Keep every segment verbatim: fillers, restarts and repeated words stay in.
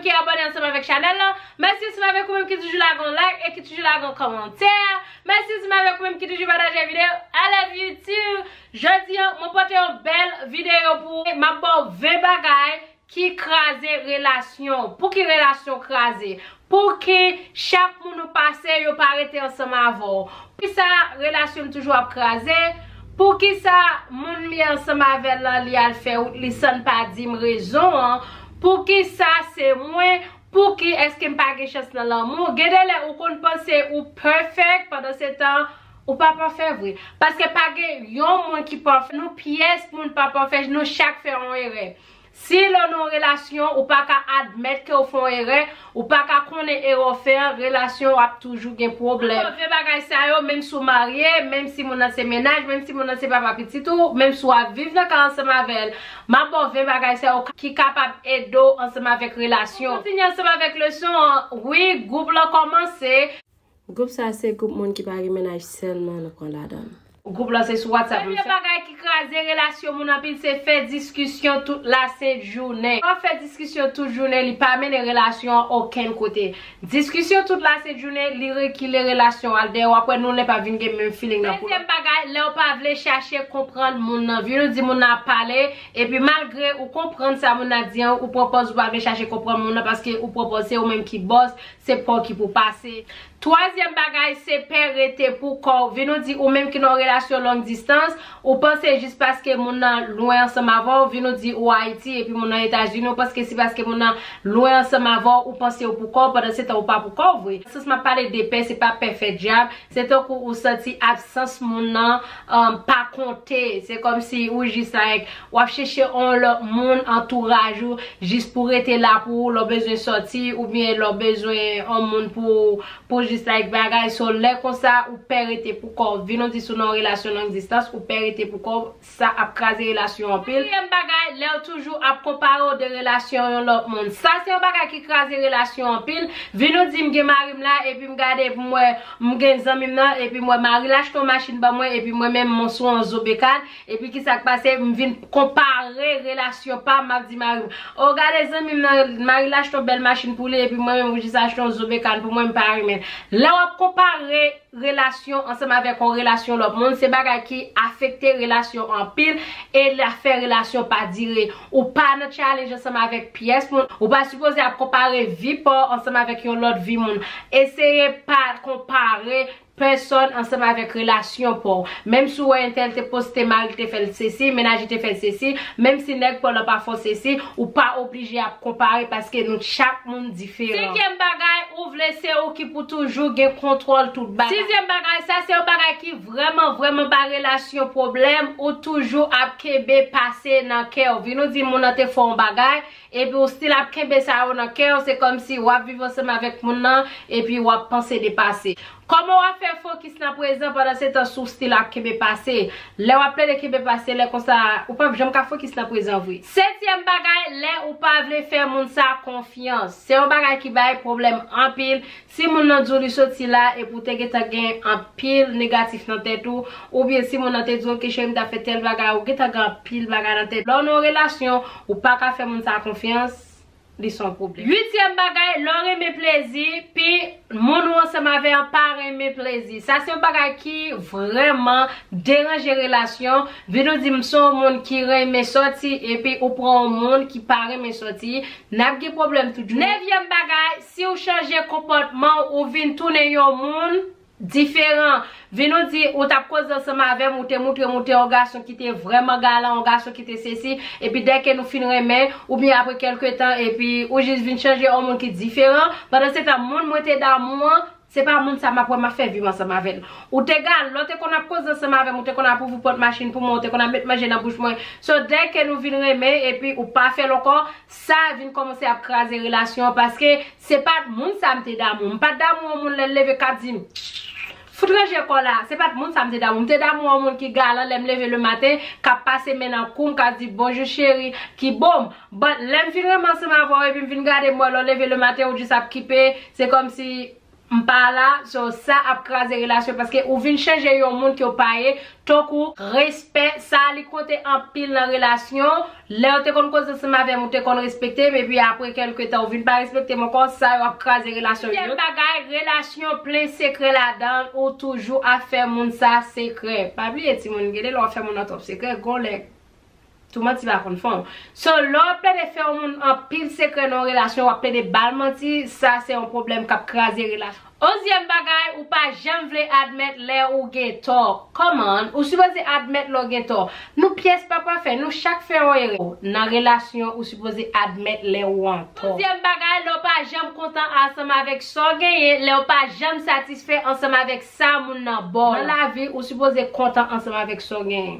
Ki abòne ansanm avèk chanèl lan. Mèsi ansanm avèk ou menm ki toujou lage yon like e ki toujou lage yon kòmantè. Mèsi ansanm avèk ou menm ki toujou pataje videyo. I love you too. Jodi a, mwen pote yon bèl videyo pou ou. M ap ba w ven bagay ki kraze relasyon. Pou ki relasyon kraze? Pou ki chak moun ou pase, yo pa rete ansanm avè w? Pou ki sa relasyon m toujou ap kraze? Pou ki sa moun m ye ansanm avè l lan, li al fè wout li san l pa di m rezon an? Pou ki sa se mwen? Pou ki èske m pa gen chans nan lanmou? Gen de lè ou konn panse ou perfect, pandan se tan ou pa pafè vre. Paske pa gen yon moun ki pafè. Nou pyès moun pa pafè, nou chak fè yon erè. Si lè w nan yon relasyon, ou pa ka admèt ke w fè yon erè, ou pa ka konnen erè w fè an, relasyon w ap toujou gen pwoblèm. Mwen ba w ven bagay sa yo, menm si w marye, menm si moun nan se mennaj, menm si moun nan se papa pitit ou, menm si w ap viv nan kay ansanm avè l. M ap ba w ven bagay sa yo ki kapab ede w ansanm avèk relasyon. Kontinye ansanm avèk leson an. Wi, gwoup lan kòmanse. Gwoup sa se gwoup moun ki pa gen mennaj sèlman nou pran ladan l. Gwoup lan se sou WhatsApp. Premye bagay ki kraze relasyon moun anpil se fè diskisyon tout lasent jounen. Lè w ap fè diskisyon tout jounen, li pa mennen relasyon an okenn kote. Diskisyon tout lasent jounen, li rekile relasyon an. Al dèyè w ap wè nou lè pa vin gen menm feeling nan pou nou. Dezyèm bagay, lè w pa vle chache konprann moun nan. Vin nou di moun nan ap pale, epi malgre ou konprann sa moun nan di an, ou pran pòz ou pa vle chache konprann moun nan paske ou pran pòz se ou menm ki bòs, se pa w ki pou pase. Twazyèm bagay, se pè rete pou kò w. Vin nou di ou menm ki nan yon relasyon long distance, ou panse jis paske moun nan lwen ansanm avè w, vin nou di ou Ayiti epi moun nan Etazini, ou panse si paske moun nan lwen ansanm avè w, ou panse ou pou kò w, pandan se tan ou pa pou kò w vre. Sans m ap pale de pè, se pa pè fè dyab, se tankou ou santi absans moun nan, um, pa konte. Se kòmsi ou jis like, w ap chèche yon lòt moun antouraj ou jis pou rete la pou ou, lè w bezwen sòti, oubyen lè w bezwen yon moun pou, pou jis like bagay. So, lè konsa, ou pè rete pou kò w. Vin nou di si w nan yon relasyon long distance, ou pè rete pou kò w, sa ap kraze relasyon anpil. Katriyèm bagay, lè w toujou ap konpare w de relasyon yon lòt moun. Sa se yon bagay ki kraze relasyon anpil. Vin nou di m gen mari m la, epi m gade pou m wè m gen zanmi m nan, epi m wè mari l achte yon machin ban mwen, epi mwen menm mwen sou yon zo bekàn, epi ki sa k pase, m vin konpare relasyon pa m, m ap di mari m, "O, gade zanmi m nan, mari l achte yon bèl machin pou li, epi mwen menm m jis achte yon zo bekàn pou mwen, m pa renmen l." Lè w ap konpare relasyon ansanm avèk yon relasyon lòt moun, se bagay ki afekte relasyon anpil e l ap fè relasyon pa dire. Ou pa nan challenge ansanm avèk pyès moun, ou pa sipoze ap konpare vi pa w ansanm avèk yon lòt vi moun. Eseye pa konpare pèsòn ansanm avèk relasyon pa w. Menm si w wè entèl te poste mari l te fè l sesi, mennaj li te fè l sesi, menm si nèg pa w lan pa fè w sesi, ou pa oblije ap konpare paske nou chak moun diferan. Senkyèm bagay, ou vle se ou ki pou toujou gen kontwòl tout bagay. Sizyèm bagay, sa se yon bagay ki vrèman, vrèman ba relasyon pwoblèm, ou toujou ap kenbe pase nan kè w. Vin nou di moun nan te fè yon bagay, epi ou still ap kenbe sa yo nan kè w, se kòmsi w ap viv ansanm avèk moun nan, epi w ap panse de pase. Kòman w ap fè fokis nan prezan pandan se tan si w still ap kenbe pase? Lè w ap plede kenbe pase, lè konsa, ou p ap janm ka fokis nan prezan vre. Setyèm bagay, lè ou pa vle fè moun sa konfyans. Se yon bagay ki bay pwoblèm anpil. Si moun nan di w li soti la, epi w te gentan gen anpil negatif nan tèt ou, oubyen si moun nan te di w, "Ok, cheri, m ta fè tèl bagay," ou gentan gen anpil bagay nan tèt. Lè w nan yon relasyon, ou pa ka fè moun sa konfyans, li se yon pwoblèm. Uityèm bagay, lè w renmen plezi, pi moun ou ansanm avè a pa renmen plezi. Sa se yon bagay ki vrèman deranje relasyon. Vin nou di m se yon moun ki renmen sòti, epi ou pran yon moun ki pa renmen sòti, n ap gen pwoblèm toujou. Nevyèm bagay, si w chanje konpòtman w, ou vin tounen yon moun diferan. Vin nou di, ou t ap koze ansanm avè m, ou te montre m ou te yon gason ki te vrèman galan, yon gason ki te sesi, epi dèke nou fin renmen, oubyen apre kèlke tan, epi ou jis vin chanje yon moun ki diferan. Pandan se tan, moun mwen te damou an, se pa moun sa m ap wè m ap fè vi m ansanm avè l. Ou te galan, lè w te konn ap koze ansanm avè m, ou te konn ap ouvri pòt machin pou mwen, ou te konn ap met manje nan bouch mwen. So, dèke nou vin renmen, epi ou pa fè l ankò, sa vin kòmanse ap kraze relasyon an, paske se pa t moun sa m te damou. M pa t damou yon moun lè l leve k ap di m, "Fout ranje kò w la." Se pa t moun sa m te damou. M te damou yon moun ki galan lè m leve lematen, k ap pase men nan kou m, k ap di, "Bonjou cheri," ki bo m. But lè m fin renmen ansanm avè w, epi m vin gade m wè lè w leve lematen, ou jis ap kipe, se kòmsi M pa la, so sa ap kraze relasyon paske ou vin chanje yon moun ke w pa ye. Tankou respè, sa li konte anpil nan relasyon. Lè w te konn koze ansanm avè m, ou te konn respekte m, epi apre kèlke tan, ou vin pa respekte m ankò, sa yo ap kraze relasyon yo. Dezyèm bagay, relasyon plen sekrè ladan l, ou toujou ap fè moun sa sekrè. Pa bliye, timoun, gen de lè w ap fè moun nan twòp sekrè, gon lè tou manti pa konn fon. So, lè w ap plede fè yon moun anpil sekrè nan yon relasyon, w ap plede ba l manti, sa se yon pwoblèm k ap kraze relasyon. Onzyèm bagay, ou pa janm vle admèt lè ou gen tò. Kòman? Ou sipoze admèt lè w gen tò. Nou pyès pa pafè, nou chak fè yon erè. Nan relasyon, ou sipoze admèt lè ou an tò. Onzyèm bagay, lè w pa janm kontan ansanm avèk sa w genyen, lè w pa janm satisfè ansanm avèk sa moun nan ba w. Nan lavi, ou sipoze kontan ansanm avèk sa w genyen.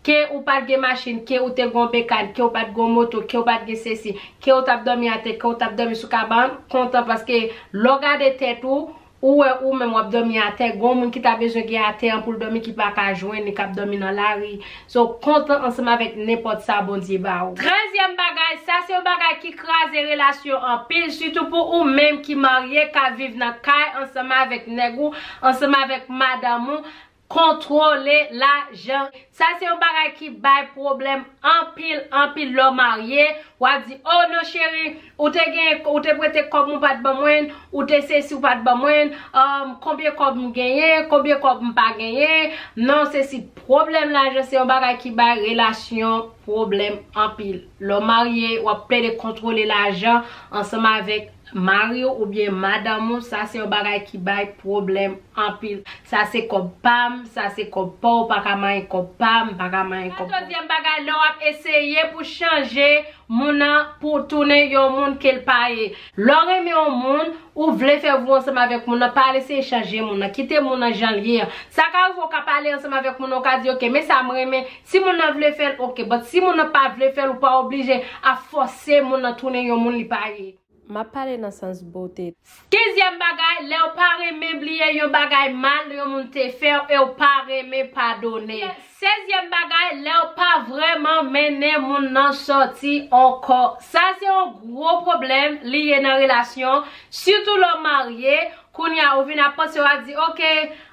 Ke ou pa t gen machin, ke ou te gen yon bekàn, ke ou pa t gen yon moto, ke ou pa t gen sesi, ke ou t ap dòmi atè, ke ou t ap dòmi sou kabann, kontan paske lè w gade tèt ou, ou wè ou menm w ap dòmi atè, gen yon moun ki ta bezwen gen atè an pou l dòmi ki pa ka jwenn li, k ap dòmi nan lari. So, kontan ansanm avèk nenpòt sa Bondye ba ou. Trèzyèm bagay, sa se yon bagay ki kraze relasyon anpil, sitou pou ou menm ki marye, k ap viv nan kay ansanm avèk nèg ou, ansanm avèk madanm ou. Kontwole lajan. Sa se yon bagay ki bay pwoblèm anpil, anpil lè w marye. W ap di, "Oh non, cheri, ou te gen, ou te prete kòb m, ou pa t ban mwen, ou te sesi, ou pa t ban mwen, um, konbyen kòb m genyen, konbyen kòb m pa genyen." Non, sesi, pwoblèm lajan se yon bagay ki bay relasyon pwoblèm anpil. Lè w marye, w ap plede kontwole lajan ansanm avèk mari w oubyen madanm ou, sa se yon bagay ki bay pwoblèm anpil. Sa se kòb pa m, sa se kòb pa w, ou pa ka manyen kòb pa m, m pa ka manyen kòb pa w. Katòzyèm bagay, lè w ap eseye pou chanje moun nan pou tounen yon moun ke l pa ye. Lè w renmen yon moun, ou vle fè vi w ansanm avèk moun nan, pa al eseye chanje moun nan, kite moun nan jan l ye an. Sa ka rive w ka pale ansanm avèk moun nan, ou ka di, "Ok, men sa m renmen." Si moun nan vle fè l, ok, but si moun nan pa vle fè l, ou pa oblije ap fòse moun nan tounen yon moun li pa ye. M ap pale nan sans bote. Kenzyèm bagay, lè w pa renmen bliye yon bagay mal yon moun te fè w e w pa renmen padone. Sezyèm bagay, lè w pa vrèman mennen moun nan sòti ankò. Sa se yon gwo pwoblèm li ye nan relasyon, sitou lè w marye. Kounye a, ou vin ap panse, w ap di, "Ok,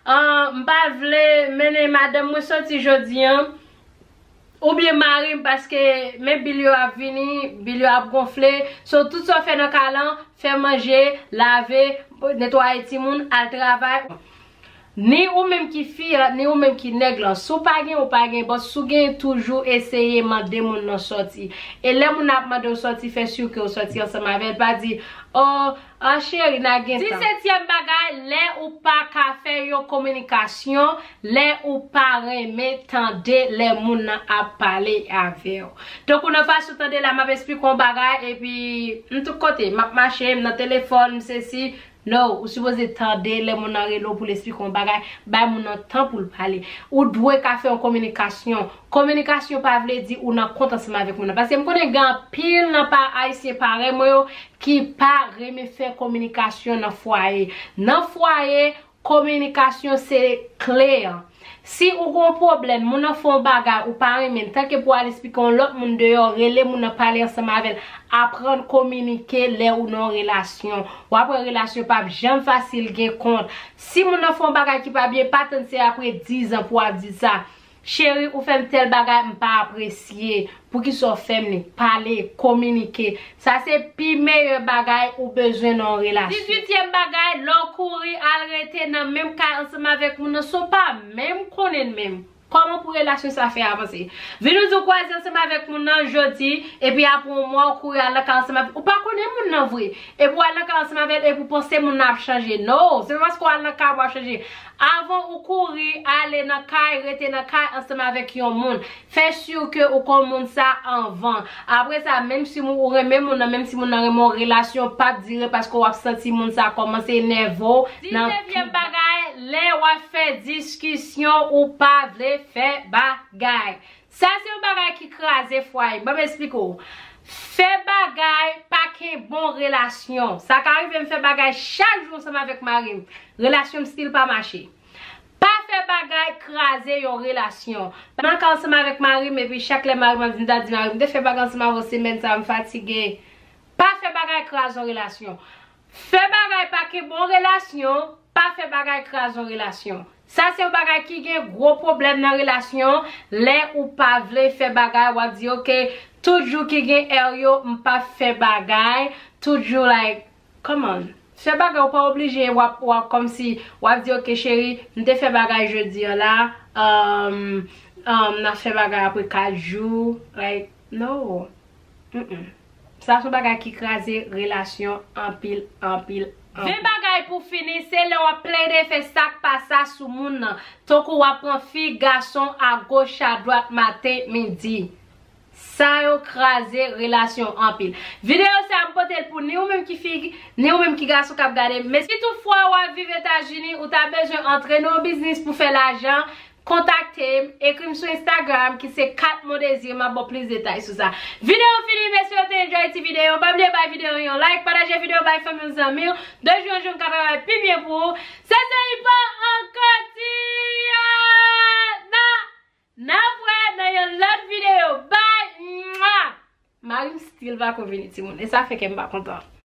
ah, m pa vle mennen madanm mwen sòti jodi an." Oubyen mari m, paske men bil yo ap vini, bil yo ap gonfle. So, tout sa w fè nan kay lan, fè manje, lave, netwaye timoun, al travay. Ni ou menm ki fi an, ni ou menm ki nèg lan. Si w pa gen, ou pa gen, but si w gen, toujou eseye mande moun nan sòti. E lè moun nan ap mande w sòti, fè si ke w sòti ansanm avè l. Pa di, "Oh, ah, cheri, n a gen tan." Disètyèm bagay, lè ou pa ka fè yon kominikasyon, lè ou pa renmen tande lè moun nan ap pale avè w. Tankou nan fason tande la, m ap esplike yon bagay, epi m tout kote, m ap mache, m nan telefòn, m sesi. No, ou sipoze tande lè moun nan rele w pou l esplike yon bagay, bay moun nan tan pou l pale. Ou dwe ka fè yon kominikasyon. Kominikasyon pa vle di ou nan kont ansanm avèk moun nan. Paske m konnen gen anpil nan pa ayisyen parèy mwen yo ki pa renmen fè kominikasyon nan fwaye. Nan fwaye, kominikasyon se kle an. Si ou gen yon pwoblèm, moun nan fè yon bagay ou pa renmen, tanke pou al esplike yon lòt moun deyò, rele moun nan, pale ansanm avè l, aprann kominike lè ou nan yon relasyon. W ap wè relasyon p ap janm fasil gen kont. Si moun nan fè yon bagay ki pa byen, pa tann se apre diz an pou w ap di sa. Cheri, ou fè m tèl bagay m pa apresye. Poukisa w fè m li? Pale, kominike. Sa se pi meyè bagay ou bezwen nan yon relasyon. Dizuityèm bagay, lè w kouri al rete nan menm kay ansanm avèk moun nan, si w pa menm konnen l menm. Kòman pou relasyon sa fè avanse? Vin ou di w kwaze ansanm avèk moun nan jodi, epi apre yon mwa w kouri al nan kay ansanm avèk, ou pa konnen moun nan vre. Epi w al nan kay ansanm avè l, epi w panse moun nan ap chanje. No, se pa paske w al nan kay w ap chanje. Avan ou kouri ale nan kay, rete nan kay ansanm avèk yon moun. Fè si ke ou konn moun sa anvan. Apre sa, menm si ou renmen moun nan, menm si moun nan renmen w, relasyon p ap dire paske w ap santi moun sa kòmanse enève w nan tout. Disnèvyèm bagay, lè w ap fè diskisyon ou pa vle fè bagay. Sa se yon bagay ki kraze fwaye. Ban m esplike w. Fè bagay pa kenbe yon relasyon. Sa ka rive m fè bagay chak jou ansanm avèk mari m. Relasyon m still pa mache. Pa fè bagay kraze yon relasyon. M nan kay ansanm avèk mari m, epi chak lè mari m ap vin, m ta di mari m, "M te fè bagay ansanm avè w semèn sa a, m fatige." Pa fè bagay kraze yon relasyon. Fè bagay pa kenbe yon relasyon, pa fè bagay kraze yon relasyon. Sa se yon bagay ki gen gwo pwoblèm nan relasyon. Lè ou pa vle fè bagay, w ap di, "Ok, tout jou ki gen è yo, m p ap fè bagay." Tout jou, like, come on. Fè bagay, ou pa oblije, w ap, w ap kòmsi, w ap di, "Ok, cheri, m te fè bagay jodi an la, um, um, n ap fè bagay apre kat jou." Like, no. Mm-mm. Sa se yon bagay ki kraze relasyon anpil, anpil, anpil. Ven bagay pou fini, se lè w ap plede fè sa k pa sa sou moun nan. Tankou w ap pran fi, gason, agoch, adwat, maten, midi. Sa yo kraze relasyon anpil. Videyo sa a m pote l pou ni ou menm ki fi, ni ou menm ki gason k ap gade m. Men si toutfwa w ap viv Etazini, ou ta bezwen antre nan yon biznis pou fè lajan, kontakte m, ekri m sou Instagram ki se Kat Mondésir, m ap ba w plis detay sou sa. Videyo fini, mesye, yo te enjoy ti videyo. Pa bliye bay videyo yon like, pataje videyo bay fanmi w, zanmi w. De jou an jou, m ka travay pi byen pou ou. Se Selipa ankò ti a. N a, n a wè nan yon lòt videyo. Bye! Mwa! Mari m still pa ko vini, timoun. E sa fè kè m pa kontan.